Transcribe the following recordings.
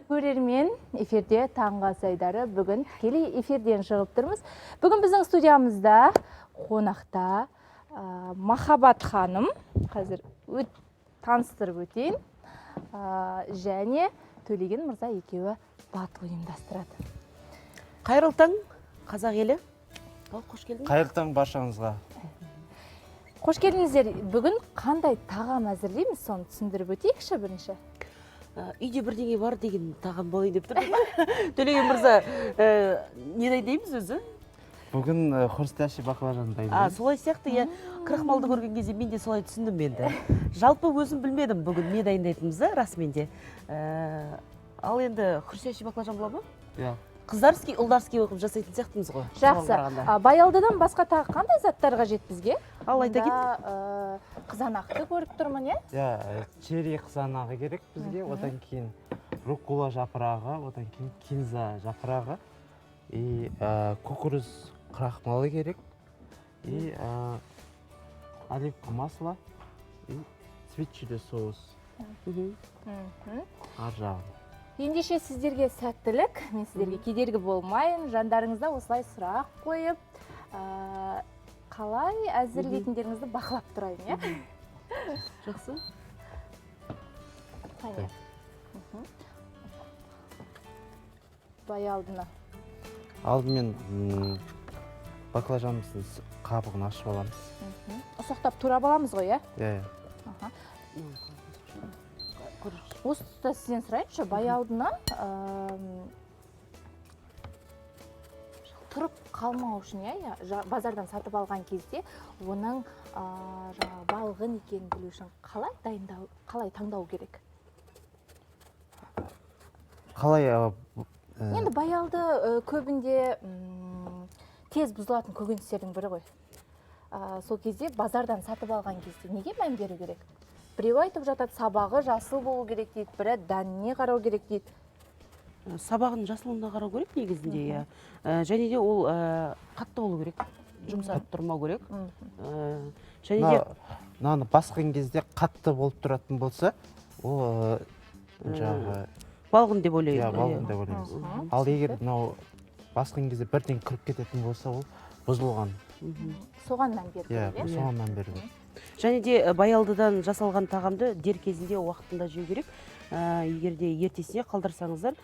Көрермен, эфирде «Таңғы ас» айдары. Бүгін тікелей эфирден шығып тұрмыз. Бүгін біздің студиямызда қонақта Махаббат ханым, қазір таныстырып өтейін, және Төлеген мырза екеуі батыл ұйымдастырады. Қайырлы таң, қазақ елі! Ал, қош келдің. Қайырлы таң баршаңызға! Қош келдіңіздер! Бүгін қандай тағам әзірлейміз, соны түсіндіріп өтейікші бірінші. Үйде бірдеңе бар деген тағам болайын деп тұр. Төлеген мырза, не дайындаймыз өзі? Бүгін хрустящий баклажан А, дайындаймыз. солай сияқты, иә. Крахмалды көрген кезде мен де солай түсіндім енді. Жалпы өзім білмедім бүгін не дайындайтынымызды расымен де. Ал енді хрустящий баклажан бола ма? Иә. Қыздарский, ұлдарский қылып жасайтын сияқтымыз ғой соған Жақсы. қарағанда. Баялдыдан басқа тағы қандай заттар қажет бізге? Ал, айта кет. Мұнда, қызанақты көріп тұрмын, иә? Иә, черри қызанағы керек бізге, одан кейін руккола жапырағы, одан кейін кинза жапырағы и кукуруз крахмалы керек и оливковое масло и свит чили соус ар жағын. Ендеше, сіздерге сәттілік! Мен сіздерге кедергі болмайын. Жандарыңызда осылай сұрақ қойып, қалай әзірлейтіндеріңізді бақылап тұрайын, иә? Жақсы. Қане. Баялдыны. Алдымен баклажанымыздың қабығын ашып аламыз. Ұсақтап турап аламыз ғой, иә? Иә. Аха. Осы тұста сізден сұрайыншы, баялдыны тұрып қалмау үшін, иә, базардан сатып алған кезде оның жаңағы балғын екенін білу үшін қалай дайындау, қалай таңдау керек? Қалай? Енді баялды көбінде тез бұзылатын көкөністердің бірі ғой. Сол кезде базардан сатып алған кезде неге мән беру керек? Біреу айтып жатады, сабағы жасыл болу керек дейді, бірі дәніне қарау керек дейді. Сабағының жасылына қарау керек негізінде, иә. Және де ол қатты болу керек, жұмсарып тұрмау керек. Және де Мынаны басқан кезде қатты болып тұратын болса, ол жаңағы балғын деп ойлаймын. Иә, балғын деп ойлаймыз. Ал егер мынау басқан кезде бірден кіріп кететін болса, ол бұзылған. Соған мән беру Иә. керек, иә? Соған мән беру керек. Және де баялдыдан жасалған тағамды дер кезінде, уақытында жеу керек. Егер де ертесіне қалдырсаңыздар,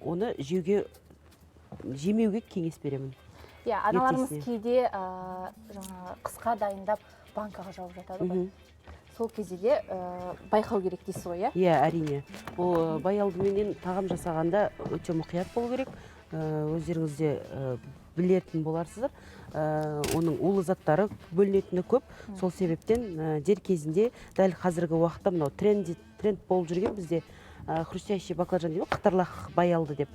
оны жеуге, жемеуге кеңес беремін. Иә, аналарымыз Ертесіне. кейде жаңағы қысқа дайындап, банкаға жауып жатады ғой. Сол кезде де байқау керек дейсіз ғой, иә? Иә, әрине. Ол баялдыменен тағам жасағанда өте мұқият болу керек. Өздеріңіз де білетін боларсыздар, оның улы заттары бөлінетіні көп. Сол себептен дер кезінде, дәл қазіргі уақытта мынау тренд болып жүрген бізде хрустящий баклажан дейді ғой, қытырлақ баялды деп.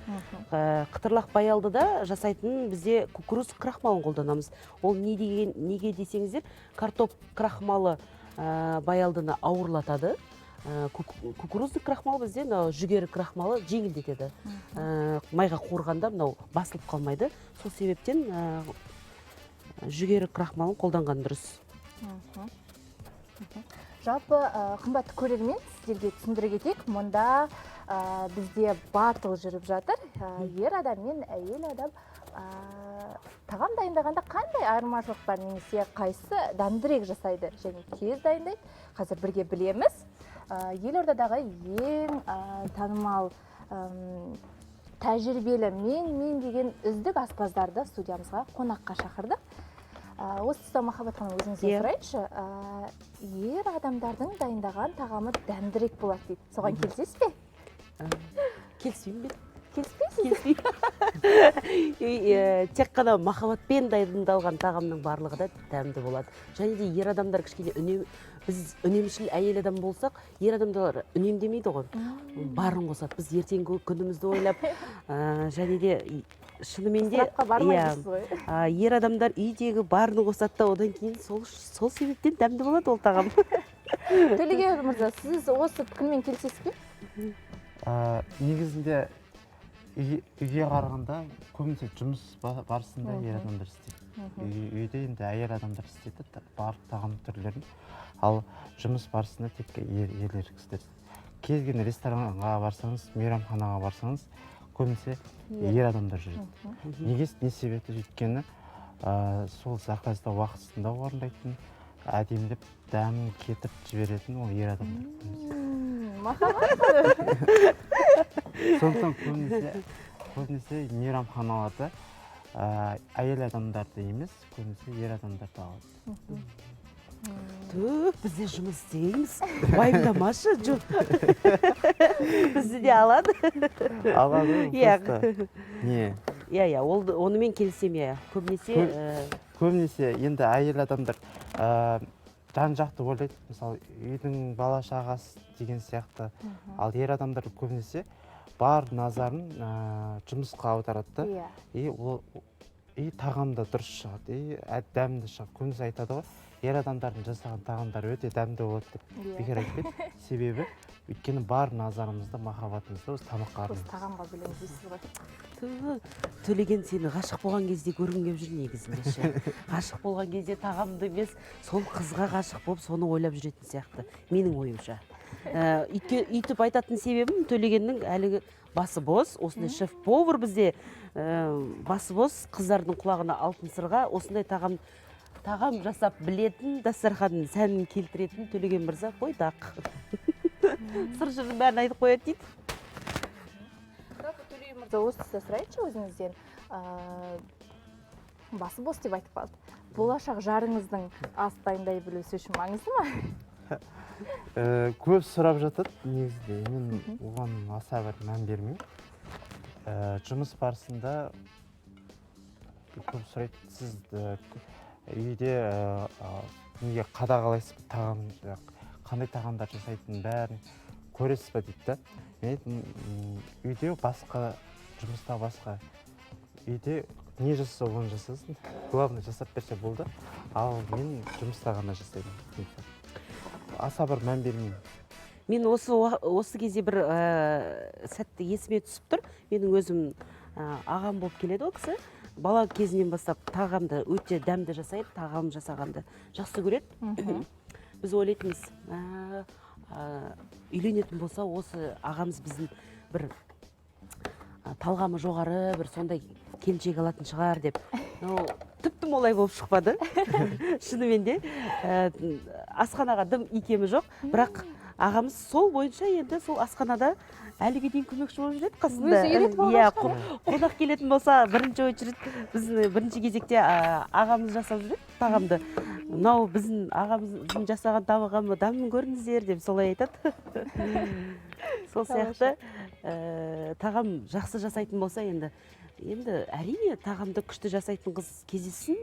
Қытырлақ баялдыда жасайтын бізде кукуруз крахмалын қолданамыз. Ол не деген, неге десеңіздер, картоп крахмалы баялдыны ауырлатады. Кукурузный крахмал бізде, мынау жүгері крахмалы жеңілдетеді. Майға қуырғанда мынау басылып қалмайды. Сол себептен жүгері крахмалын қолданған дұрыс. Жалпы, қымбатты көрермен, сіздерге түсіндіре кетейік, мұнда бізде батыл жүріп жатыр. Ер адам мен әйел адам тағам дайындағанда қандай айырмашылық бар немесе қайсы дәмдірек жасайды және тез дайындайды, қазір бірге білеміз. Елордадағы ең танымал, тәжірибелі, мен деген үздік аспаздарды студиямызға қонаққа шақырдық. Осы тұста, Махаббат ханым, өзіңізден сұрайыншы, ер адамдардың дайындаған тағамы дәмдірек болады дейді, соған келісесіз бе? Келіспеймін мен. Келіспейсіз? Келіспеймін. И тек қана махаббатпен дайындалған тағамның барлығы да дәмді болады. Және де ер адамдар кішкене үнем, біз үнемшіл әйел адам болсақ, ер адамдар үнемдемейді ғой, барын қосады. Біз ертеңгі күнімізді ойлап, және де шынымен де Ысырапқа бармай иә, дейсіз ғой. Ер адамдар үйдегі барын қосады да, одан кейін сол себептен дәмді болады ол тағам. Төлеген мырза, сіз осы пікірмен келісесіз бе? Негізінде үйге қарағанда көбінесе жұмыс барысында ер адамдар істейді. Үйде енді әйел адамдар істейді барлық тағам түрлерін, ал жұмыс барысында тек ерлер кісілер. Кез келген ресторанға барсаңыз, мейрамханаға барсаңыз, көбінесе ер адамдар жүреді. Неге, не себепті? Өйткені сол заказды уақытысында орындайтын, әдемілеп дәмін кетіріп жіберетін ол ер адамдар көбінесе. Махаббат. Сондықтан көбінесе мейрамханаларда әйел адамдарды емес, көбінесе ер адамдарды алады. Түк, біз де жұмыс істейміз, уайымдамашы. Жоқ, бізді де алады. Алады ғой. Иә. Просто не. Иә, ол онымен келісемін, иә, көбінесе. Көбінесе енді әйел адамдар жан жақты ойлайды, мысалы, үйдің бала шағасы деген сияқты. Ал ер адамдар көбінесе бар назарын жұмысқа аударады да. И ол и тағам да дұрыс шығады, и дәмді шығады. Көбінесе айтады ғой, ер адамдардың жасаған тағамдары өте дәмді болады деп. Бекер айтпайды. Себебі, өйткені бар назарымызды, махаббатымызды осы тамаққа Осы арнаймыз. тағамға бөлеміз дейсіз ғой. Ту, Төлеген, сені ғашық болған кезде көргім келіп жүр негізінде ше. Ғашық болған кезде тағамды емес, сол қызға ғашық болып, соны ойлап жүретін сияқты, менің ойымша. Өйтіп айтатын себебім, Төлегеннің әлігі басы бос, осындай шеф повар бізде, басы бос қыздардың құлағына алтын сырға, осындай тағам жасап білетін, дастарханның сәнін келтіретін Төлеген мырза бойдақ, сыр жырдың бәрін айтып қояды дейді. Жалпы, Төлеген мырза, осы тұста сұрайыншы өзіңізден. Басы бос деп айтып қалды. Болашақ жарыңыздың ас дайындай білуі сіз үшін маңызды ма? Көп сұрап жатады негізінде. Мен оған аса бір мән бермеймін. Жұмыс барысында көп сұрайды: сіз үйде неге қадағалайсыз ба, тағам, қандай тағамдар жасайтынын бәрін көресіз ба дейді да. Мен айттым: Үйде басқа, жұмыста басқа. Үйде не жасаса, оны жасасын, главное, жасап берсе болды. Ал мен жұмыста ғана жасаймын» деген сияқты. Аса бір мән бермеймін. Мен осы кезде бір сәтті есіме түсіп тұр. Менің өзім ағам болып келеді. Ол кісі бала кезінен бастап тағамды өте дәмді жасайды, тағам жасағанды жақсы көреді. Біз ойлайтынбыз, үйленетін болса, осы ағамыз біздің бір талғамы жоғары бір сондай келіншек алатын шығар деп. Но тіпті олай болып шықпады шынымен де. Асханаға дым икемі жоқ, бірақ ағамыз сол бойынша енді сол асханада әліге дейін көмекші болып жүреді қасында. Өзі үйретіп алған Иә. шығар. Қонақ келетін болса, бірінші очередь біздің бірінші кезекте ағамыз жасап жүреді тағамды. «Мынау біздің ағамыздың жасаған тағамы, дәмін көріңіздер», – деп солай айтады. Сол сияқты тағам жақсы жасайтын болса, енді әрине, тағамды күшті жасайтын қыз кездессін.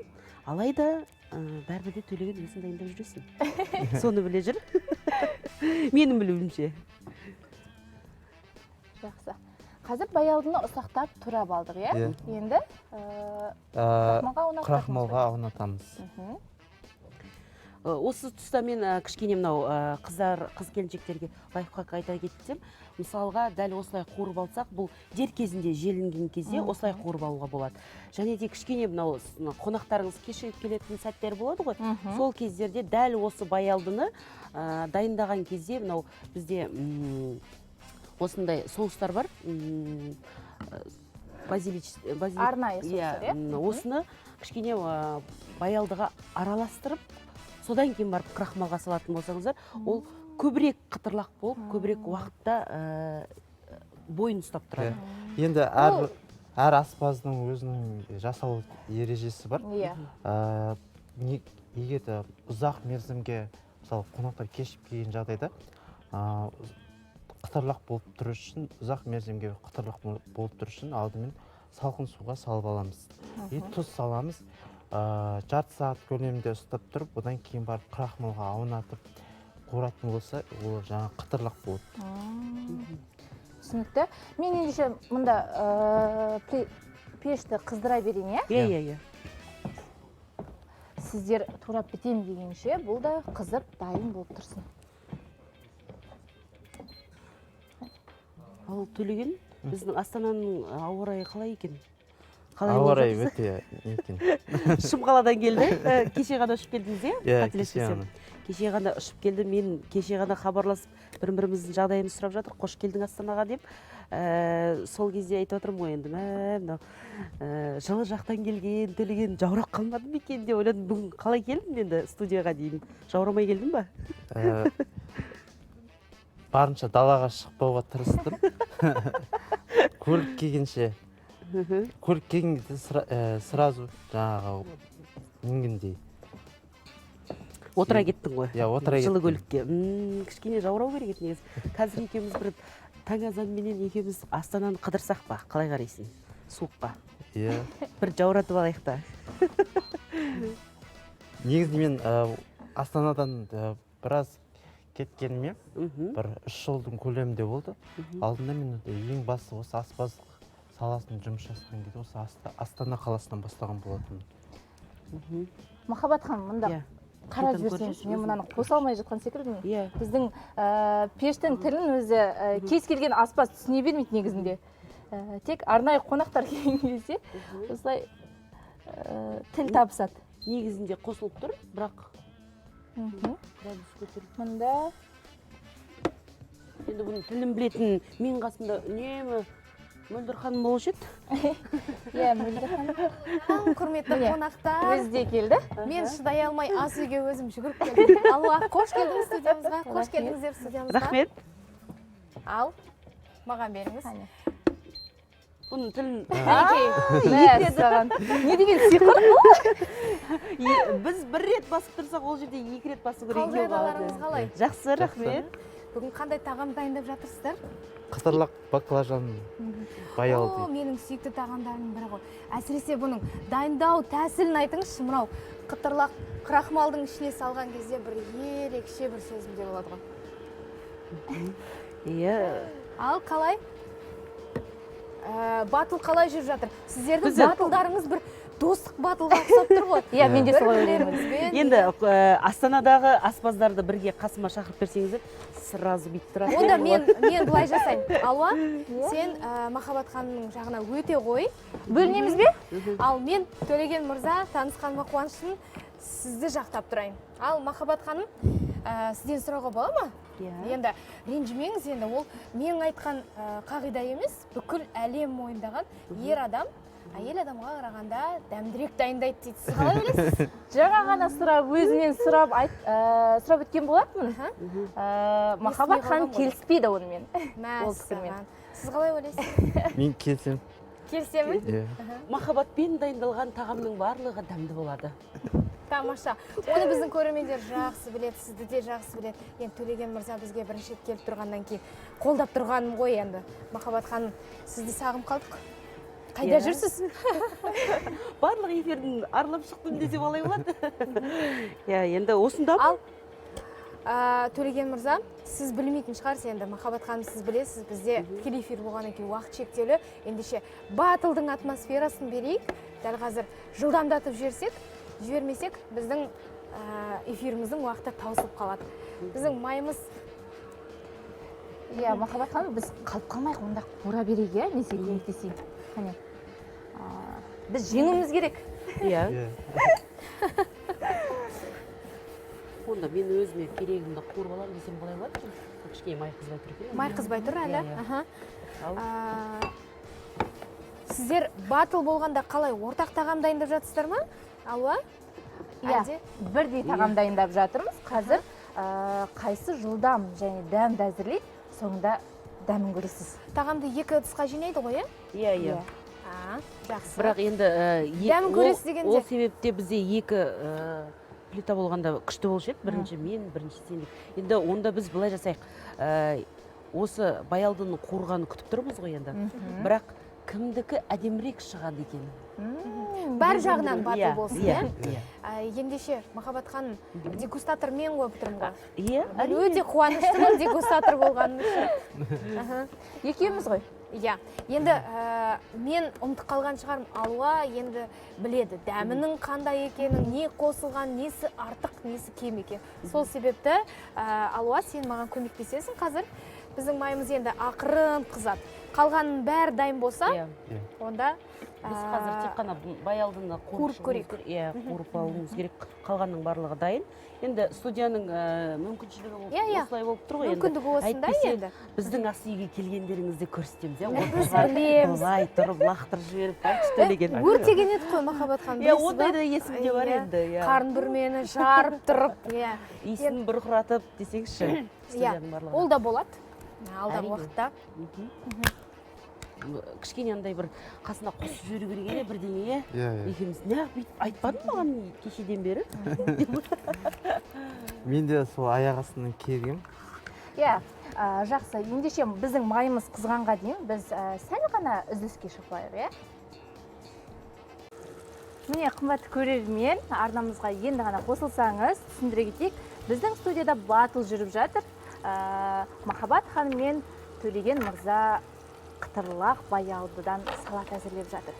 Алайда бәрібір де, Төлеген, өзің дайындап жүресің, соны біле жүр, менің білуімше. Жақсы, қазір баялдыны ұсақтап турап алдық, иә? Иә. Енді крахмалға аунататын. Крахмалға аунатамыз. Осы тұста мен кішкене мынау қыздар, қыз келіншектерге лайфхак айта кетсем. Мысалға, дәл осылай қуырып алсақ, бұл дер кезінде желінген кезде осылай қуырып алуға болады. Және де кішкене мынау мына қонақтарыңыз кешігіп келетін сәттер болады ғой, сол кездерде дәл осы баялдыны дайындаған кезде мынау бізде осындай соустар бар, базилик, базилик. Арнайы соустар, иә? Осыны кішкене баялдыға араластырып, содан кейін барып крахмалға салатын болсаңыздар, ол көбірек қытырлақ болып, көбірек уақытта бойын ұстап тұрады. Иә. Енді әр аспаздың өзінің жасау ережесі бар. Егер де ұзақ мерзімге, мысалы, қонақтар кешігіп келген жағдайда, қытырлақ болып тұру үшін, ұзақ мерзімге қытырлақ болып тұру үшін алдымен салқын суға салып аламыз и тұз саламыз. Жарты сағат көлемінде ұстап тұрып, одан кейін барып крахмалға аунатып қуыратын болса, ол жаңағы қытырлақ болады. Түсінікті. Мен ендеше мында пешті қыздыра берейін, иә? Иә. Сіздер турап бітемін дегенше, бұл да қызып дайын болып тұрсын. Ал, Төлеген, біздің Астананың ауа райы қалай екен? Қалай Ауа болып райы жатырсыз? өте не екен. Шым қаладан келді. Кеше ғана ұшып келдіңіз, иә? Иә, кеше Қателеспесем. ғана. Кеше ғана ұшып келді. Мен кеше ғана хабарласып, бір біріміздің жағдайымызды сұрап жатыр, қош келдің Астанаға деп. Сол кезде айтып отырмын ғой енді, мә, мынау жылы жақтан келген Төлеген жаурап қалмады ма екен деп ойладым. Бүгін қалай келдің енді студияға дейін, жаурамай келдің ба? Барынша далаға шықпауға тырыстым. Көлік келгенше, көлік келген кезде сразу жаңағы мінгендей. Отыра кеттің ғой. Иә, отыра жылы кеттім. Көлікке. Кішкене жаурау керек еді негізі. Қазір екеуміз бір таң азанменен екеуміз Астананы қыдырсақ па, қалай қарайсың, суыққа? Иә. Бір жауратып алайық та. Негізі мен Астанадан біраз кеткеніме бір 3 жылдың көлемінде болды. Алдында мен ең басты осы аспаздық саласын жұмыс жасаған кезде осы Астана қаласынан бастаған болатынмын. Махаббат ханым, мында қарап Қайтадан жіберсеңіз, көрсеңші, мен өзің. мынаны қоса алмай жатқан секілдімін. Біздің пештің тілін өзі кез келген аспаз түсіне бермейді негізінде. Тек арнайы қонақтар келген кезде осылай тіл табысады. Негізінде қосылып тұр, бірақ градус көтеріліп. Мында Енді бұның тілін білетін менің қасымда үнемі Мөлдір ханым болушы еді. Иә, Мөлдір ханым. Құрметті Міне, қонақтар, өзі де келді. мен шыдай алмай ас үйге өзім жүгіріп келдім. Алуа, қош келдіңіз студиямызға, қош Рахмет. келдіңіздер студиямызға. Рахмет. Ал, маған беріңіз. Қане. Бұның тілін Мәссаған, не деген сиқыр! Біз бір рет басып тұрсақ, ол жерде екі рет басу керек Қал екен ғой. жағдайларыңыз қалай? Жақсы, рахмет. Бүгін қандай тағам дайындап жатырсыздар? Қытырлақ баклажан баял О, дейді. менің сүйікті тағамдарымның бірі ғой. Әсіресе бұның дайындау тәсілін айтыңызшы. Мынау қытырлақ крахмалдың ішіне салған кезде бір ерекше бір сезімде болады ғой. Иә. Ал қалай? Батыл қалай жүріп жатыр? Сіздердің батылдарыңыз бір достық батылға ұқсап тұр ғой. Иә, мен де солай ойлаймын. Бір-бірлеріңізбен. Енді Астанадағы аспаздарды бірге қасыма шақырып берсеңіздер, сразу бүйтіп тұрады. Онда мен былай жасаймын. Алуа, сен Махаббат ханымның жағына өте ғой. Бөлінеміз бе? Ал мен, Төлеген мырза, танысқаныма қуаныштымын, сізді жақтап тұрайын. Ал Махаббат ханым, сізден сұрауға бола ма? Иә. Енді ренжімеңіз, енді ол мен айтқан қағида емес, бүкіл әлем мойындаған: ер адам әйел адамға қарағанда дәмдірек дайындайды дейді. Сіз қалай ойлайсыз? Жаңа ғана сұрап, өзінен сұрап айт, сұрап өткен болатынмын. Махаббат ханым қалған ғой. келіспейді онымен. Ол пікірмен. Мәссаған! Сіз қалай ойлайсыз? Мен келісемін. Келісемін. Иә. Махаббатпен дайындалған тағамның барлығы дәмді болады. Тамаша! Оны біздің көрермендер жақсы біледі, сізді де жақсы біледі. Енді Төлеген мырза бізге бірінші рет келіп тұрғаннан кейін қолдап тұрғаным ғой. Енді, Махаббат ханым, сізді сағынып қалдық. Қайда жүрсіз? Барлық эфирін аралап шықтым десем қалай болады? Иә, енді осында. Ал Төлеген мырза, сіз білмейтін шығарсыз, енді Махаббат ханым, сіз білесіз, бізде тікелей эфир болғаннан кейін уақыт шектеулі. Ендеше батылдың атмосферасын берейік. Дәл қазір жылдамдатып жіберсек, жібермесек, біздің эфиріміздің уақыты таусылып қалады. Біздің майымыз Иә, Махаббат ханым, біз қалып қалмайық, онда қуыра берейік, иә, мен сізге көмектесейін. Қане. Біз жеңуіміз керек. Иә. Иә. Онда мен өзіме керегімді қуырып аламын десем қалай болады екен? Кішкене май қызбай тұр екен. Май қызбай тұр әлі. Иә, иә. Ал. Сіздер батыл болғанда қалай, ортақ тағам дайындап жатсыздар ма, Алуа? Иә. Әлде Бірдей тағам дайындап жатырмыз қазір. Қайсы жылдам және дәмді әзірлейді, соңында дәмін көресіз. Тағамды екі ыдысқа жинайды ғой, иә? Иә. А, жақсы. Бірақ енді Дәмін көресіз дегенде? ол себепте бізде екі плита болғанда күшті болушы еді, бірінші мен, бірінші сен деп. Енді онда біз былай жасайық. Осы баялдының қуырғанын күтіп тұрмыз ғой енді, бірақ кімдікі әдемірек шығады екен? Бар жағынан батыл болсын, иә, иә? Иә. Ендеше, Махаббат ханым, дегустатор мен қойып тұрмын ғой. Иә. Мен өте қуаныштымын дегустатор болғаным үшін. Аха. Екеуміз ғой. Иә, енді мен ұмытып қалған шығармын. Алуа енді біледі дәмінің қандай екенін, не қосылған, несі артық, несі кем екен. Сол себепті Алуа, сен маған көмектесесің. Қазір біздің майымыз енді ақырын қызады. Қалғанның бәрі дайын болса, Иә. онда Біз қазір тек қана баялдыны қуырып көрейік. Керек. Иә, қуырып алуымыз керек. Қалғанның барлығы дайын. Енді студияның мүмкіншілігі Иә, иә. осылай болып тұр ғой енді. Мүмкіндігі осындай Әйтпесе енді. Біздің ас үйге келгендеріңізді көрсетеміз, иә. Біз Отқа білеміз. Былай тұрып лақтырып жіберіп, айтшы, Төлеген. Өртеген едік қой, Махаббат ханым, Иә, білесіз ба? ондай да есімде бар Иә. енді, иә. Қарын бүрмені жарып тұрып, иә. Иісін бұрқыратып десеңізші. Иә, Студияның барлығы. ол да болады алдағы Әрине. уақытта. Кішкене андай бір қасына қосып жіберу керек еді бірдеңе, иә. Иә, иә. Екеуміз неғып бүйтіп айтпадың маған кешеден бері? Мен де сол аяқ астынан келгем. Иә, жақсы. Ендеше біздің майымыз қызғанға дейін біз сәл ғана үзіліске шығып алайық, иә. Міне, қымбатты көрермен, арнамызға енді ғана қосылсаңыз, түсіндіре кетейік. Біздің студияда батыл жүріп жатыр. Махаббат ханым мен Төлеген мырза қытырлақ баялдыдан салат әзірлеп жатыр.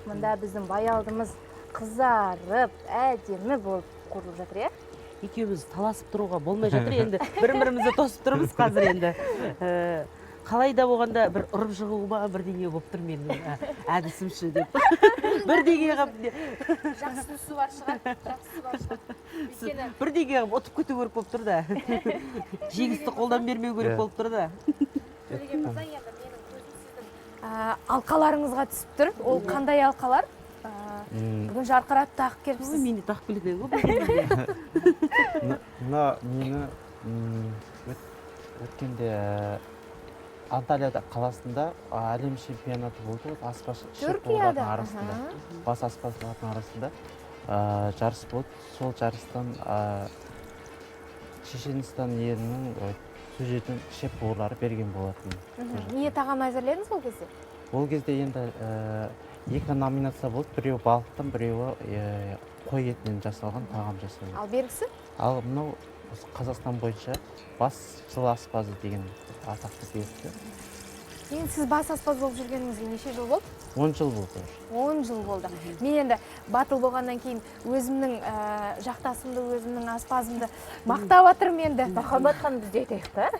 Мұнда біздің баялдымыз қызарып, әдемі болып қуырылып жатыр, иә? Екеуміз таласып тұруға болмай жатыр енді, бір бірімізді тосып тұрмыз қазір енді. Қалай да болғанда бір ұрып жығу ма бірдеңе болып тұр менің әдісімші деп бірдеңе қылып. Жақсысы бар шығар, жақсысы бар шығар, өйткені Бірдеңе қылып ұтып кету керек болып тұр да, жеңісті қолдан бермеу керек болып тұр да. Төлеген мырза, енді менің көзім сіздің алқаларыңызға түсіп тұр. Ол қандай алқалар? Бүгін жарқырап тағып келіпсіз. Мен де тағып келетін едім ғой бірдеңе. Мына нені өткенде Анталияда қаласында әлем чемпионаты болды ғой, аспаз шеф Түркияда поварлардың арасында, бас аспаздардың арасында жарыс болды. Сол жарыстан Шешенстан елінің сол жердің шеф поварлары берген болатын. Не тағам әзірледіңіз ол кезде? Ол кезде енді екі номинация болды: біреуі балықтан, біреуі қой етінен жасалған тағам жасалған. Ал бергісі? Ал мынау осы Қазақстан бойынша бас жыл аспазы деген атақты берді. Енді сіз бас аспаз болып жүргеніңізге неше жыл болды? 10 жыл болды уже. 10 жыл болды. Мен енді батыл болғаннан кейін өзімнің жақтасымды, өзімнің аспазымды мақтап жатырмын енді. Махаббат ханым, біз де айтайық та.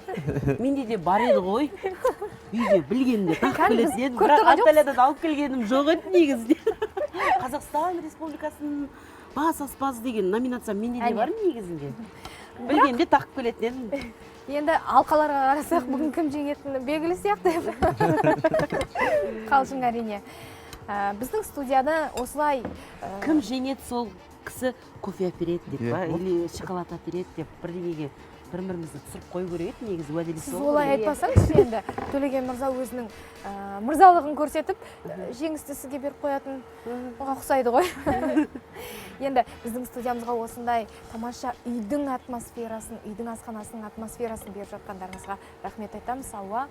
Менде де бар еді ғой үйде, білгенімде тағып Кәдімгі келетін едім, көріп бірақ тұрған жоқсыз. Анталиядан алып келгенім жоқ еді негізінде. Қазақстан Республикасының бас аспазы деген номинация менде де Әне. бар негізінде, білгенде тағып келетін едім. Енді алқаларға қарасақ, бүгін кім жеңетіні белгілі сияқты. Қалжың, әрине. Біздің студияда осылай Кім жеңеді, сол кісі кофе әпереді деп па Иә. или шоколад әпереді деп бірдеңеге бір бірімізді түсіріп қою керек еді негізі, уәделесіп Сіз алу олай керек. айтпасаңызшы енді, Төлеген мырза өзінің мырзалығын көрсетіп, жеңісті сізге беріп қоятын оға ұқсайды ғой. Енді біздің студиямызға осындай тамаша үйдің атмосферасын, үйдің асханасының атмосферасын беріп жатқандарыңызға рахмет айтамыз, Алуа.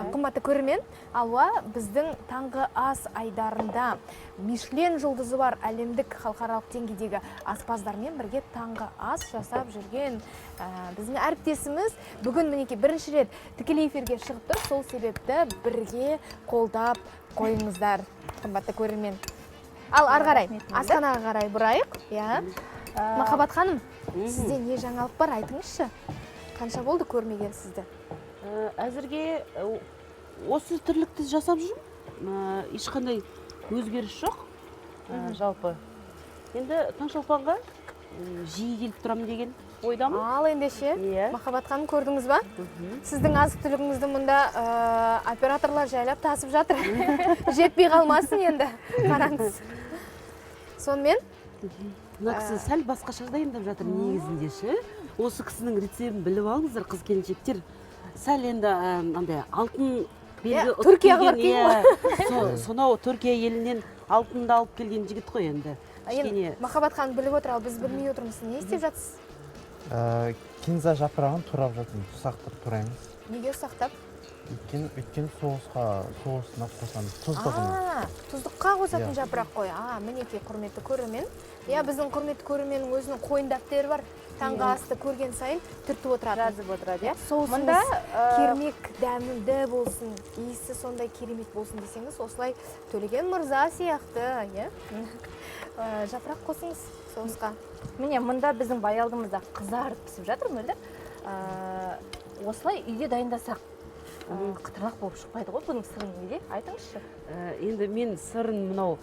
Қымбатты көрермен, Алуа біздің таңғы ас айдарында Мишлен жұлдызы бар әлемдік халықаралық деңгейдегі аспаздармен бірге таңғы ас жасап жүрген біздің әріптесіміз. Бүгін мінекей бірінші рет тікелей эфирге шығып тұр. Сол себепті бірге қолдап қойыңыздар, қымбатты көрермен. Ал ары қарай Рахмет, Мөлдір. асханаға қарай бұрайық, иә. Махаббат ханым, сізде не жаңалық бар, айтыңызшы? Қанша болды көрмеген сізді? Әзірге осы тірлікті жасап жүрмін. Ешқандай өзгеріс жоқ. Жалпы енді Таңшолпанға жиі келіп тұрамын деген ойдамын. Ал ендеше, Иә. Махаббат ханым, көрдіңіз ба, сіздің азық түлігіңізді мұнда операторлар жайлап тасып жатыр. Жетпей қалмасын енді, қараңыз. Сонымен Мына кісі сәл басқаша дайындап жатыр негізінде ше. Осы кісінің рецептін біліп алыңыздар, қыз келіншектер. Сәл енді андай алтын белгі Иә, ұтып Түркияға барып келген, иә, сонау Түркия елінен алтынды алып келген жігіт қой енді. Енді Кішкене Махаббат ханым біліп отыр, ал біз білмей отырмыз. Не істеп жатсыз? Кинза жапырағын турап жатырмыз, ұсақтап тураймыз. Неге ұсақтап? Өйткені соусқа, соусына қосамыз, тұздығына. А, тұздыққа қосатын Иә. жапырақ қой. А, мінекей, құрметті көрермен, иә, біздің құрметті көрерменнің өзінің қойын дәптері бар, таңғы асты көрген сайын түртіп отырады. Жазып отырады, иә. Соусыңыз Мұнда кермек дәмді болсын, иісі сондай керемет болсын десеңіз, осылай Төлеген мырза сияқты, иә, жапырақ қосыңыз соусқа. Міне, мұнда біздің баялдымыз да қызарып пісіп жатыр, Мөлдір. Осылай үйде дайындасақ Қытырлақ болып шықпайды ғой. Бұның сыры неде, айтыңызшы. Енді мен сырын мынау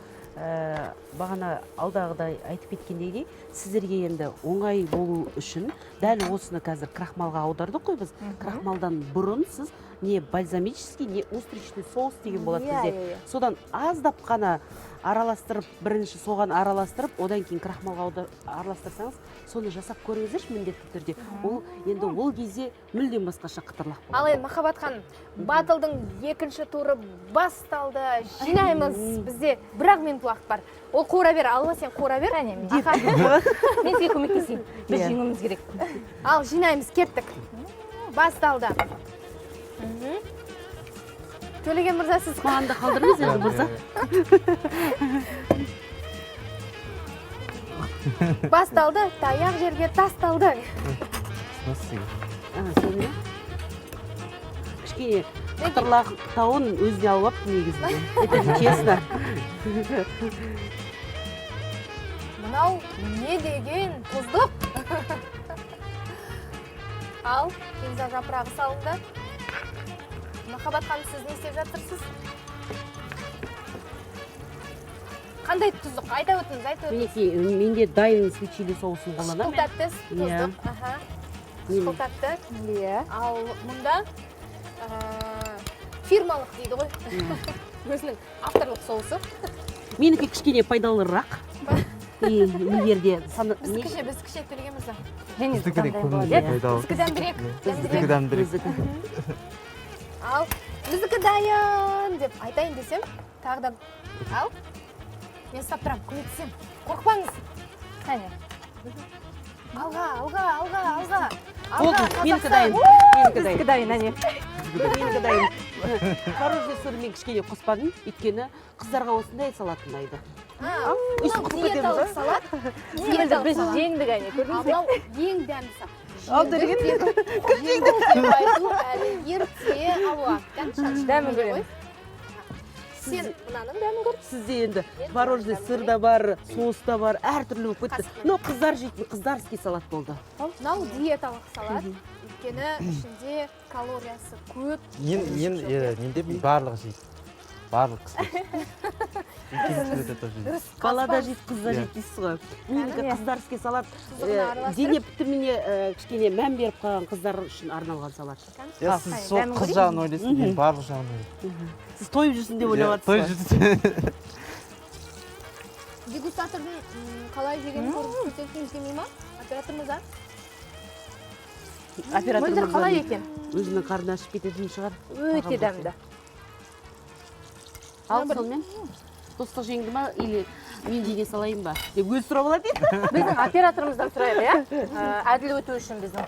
бағана алдағыдай айтып кеткендей, сіздерге енді оңай болу үшін дәл осыны қазір крахмалға аудардық қой біз. Крахмалдан бұрын сіз не бальзамический, не устричный соус деген болады бізде. иә, иә. Содан аздап қана араластырып, бірінші соған араластырып, одан кейін крахмалға араластырсаңыз, соны жасап көріңіздерші міндетті түрде. Ол енді ол кезде мүлдем басқаша қытырлақ болады. Ал енді, Махаббат ханым, батылдың екінші туры басталды. Жинаймыз. Бізде бір ақ минут уақыт бар. Ол қуыра бер, Алла, сен қуыра бер. Әне, мен Аха. Мен сізге көмектесейін, біз жеңуіміз керек. Ал, жинаймыз, кеттік. Басталды. Төлеген мырза, сіз Маған да қалдырыңыз енді, мырза. Басталды, таяқ жерге тасталды. Сізге. А, сонымен кішкене қытырлақтауын өзіне алып алыпты негізінде, это честно. Мынау не деген тұздық? Ал, кинза жапырағы салынды. Махаббат ханым, сіз не істеп жатырсыз? Қандай тұздық? Айта өтіңіз, айта өтіңіз. Мінекей, менде дайын чили соусын Қышқыл қолданамын. тәтті тұздық. Аха. Қышқыл тәтті. Ал мұнда фирмалық дейді ғой. Өзінің авторлық соусы. Менікі кішкене пайдалырақ. И егер де Біздікі ше, біздікі ше, Төлеген мырза? Және Біздікі де дәмді көбіне болады, иә? пайдалы. Біздікі дәмдірек. Біздікі Дәмдірек. дәмдірек. Біздікі. Ал, біздікі дайын деп айтайын десем, тағы да ал. Мен ұстап тұрамын, көмектесемін. Қорықпаңыз. Қане. Алға, алға, алға, алға. Болды, Алға, менікі Қазақстан. дайын. Менікі дайын. Біздікі дайын, әне. Менікі дайын. Творожный сыр мен кішкене қоспадым, өйткені қыздарға осындай салат ұнайды. А, Өйстіп мынау құтылып кетеміз, диеталық а? салат. Мөлдір, Диеталық біз салат. жеңдік, әне, Ал көрдіңіз бе? мынау ең дәмді салат. Ал, Төлеген. Кім жеңді деп айту әлі ерте, Алуа. Дәм шаншып Дәмін көрмей көреміз. ғой. Сен мынаның дәмін көр. Сізде енді Мен творожный мынаның сыр дәмін да бар, соус та бар, әртүрлі болып кетті. Қасықпен. Мынау қыздар жейтін қыздарский салат болды. Мынау диеталық салат. Өйткені ішінде калориясы көп. Мен менде барлығы жейді. Барлық кісілер. Үлкен кісілер де тоже жейді. Дұрыс. Бала да Қатыспаңыз. жейді, қыз да Иә. жейді дейсіз ғой. Менікі Иә. қыздарский салат. Тұздығына араластырып. Дене бітіміне кішкене мән беріп қалған қыздар үшін арналған салат. Иә, Ал. сіз Қане, сол дәмін қыз көрейік. жағын ойлайсыз, мен барлық жағын ойлаймын. Сіз тойып жүрсін деп ойлап Иә, той жатырсыз ғой. жүрсін. Дегустатордың қалай жегенін көрсеткіңіз келмей ма? Оператор мырза? Оператор Мөлдір, қалай мырзаның екен? өзінің қарны ашып кететін шығар. Өте дәмді. Ал, сонымен достық жеңді ма или мен жеге салайын ба деп өзі сұрап алады енді. Біздің операторымыздан сұрайық, иә? Әділ өту үшін біздің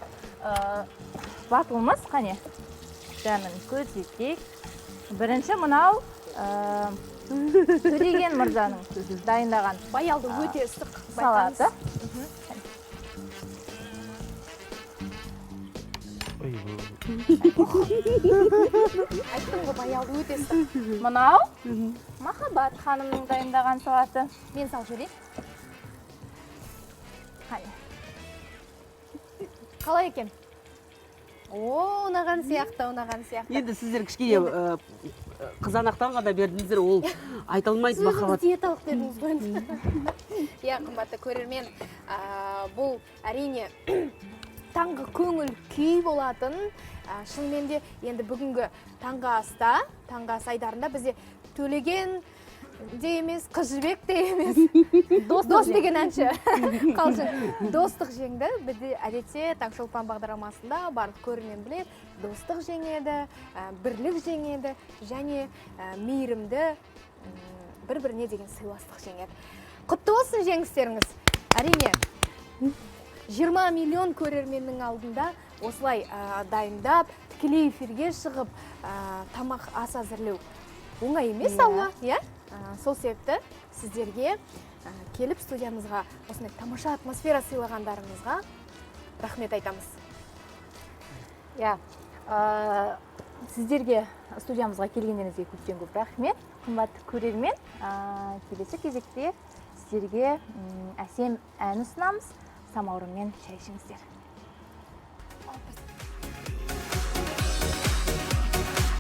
батылымыз, қане. Дәмін көрсетейік. Бірінші мынау Төлеген мырзаның дайындаған Баялды өте ыстық. салаты. Ой, Айттым ғой, баялды өте ыстық. Мынау Махаббат ханымның дайындаған салаты. Мен салып жіберейін. Қане. Қалай екен? О, ұнаған сияқты, ұнаған сияқты. Енді сіздер кішкене қызанақтан ғана бердіңіздер, ол айта алмайды Сіз өзіңіз Махаббат. диеталық дедіңіз ғой енді. Иә, қымбатты көрермен, бұл әрине таңғы көңіл күй болатын. Шынымен де енді бүгінгі таңғы аста, таңғы ас айдарында бізде Төлеген де емес, Қыз Жібек те емес. Дос деген әнші. Қалжың. Достық жеңді. Бізде әдетте Таңшолпан бағдарламасында барлық көрермен біледі. Достық жеңеді, бірлік жеңеді және мейірімді, бір-біріне деген сыйластық жеңеді. Құтты болсын жеңістеріңіз. Әрине, 20 миллион көрерменнің алдында осылай дайындап, тікелей эфирге шығып, тамақ ас әзірлеу оңай емес, Алла, иә? Сол себепті сіздерге келіп студиямызға осындай тамаша атмосфера сыйлағандарыңызға рахмет айтамыз. Иә, сіздерге студиямызға келгендеріңізге көптен көп рахмет. Қымбатты көрермен, келесі кезекте сіздерге әсем ән ұсынамыз. Самаурынмен шай ішіңіздер.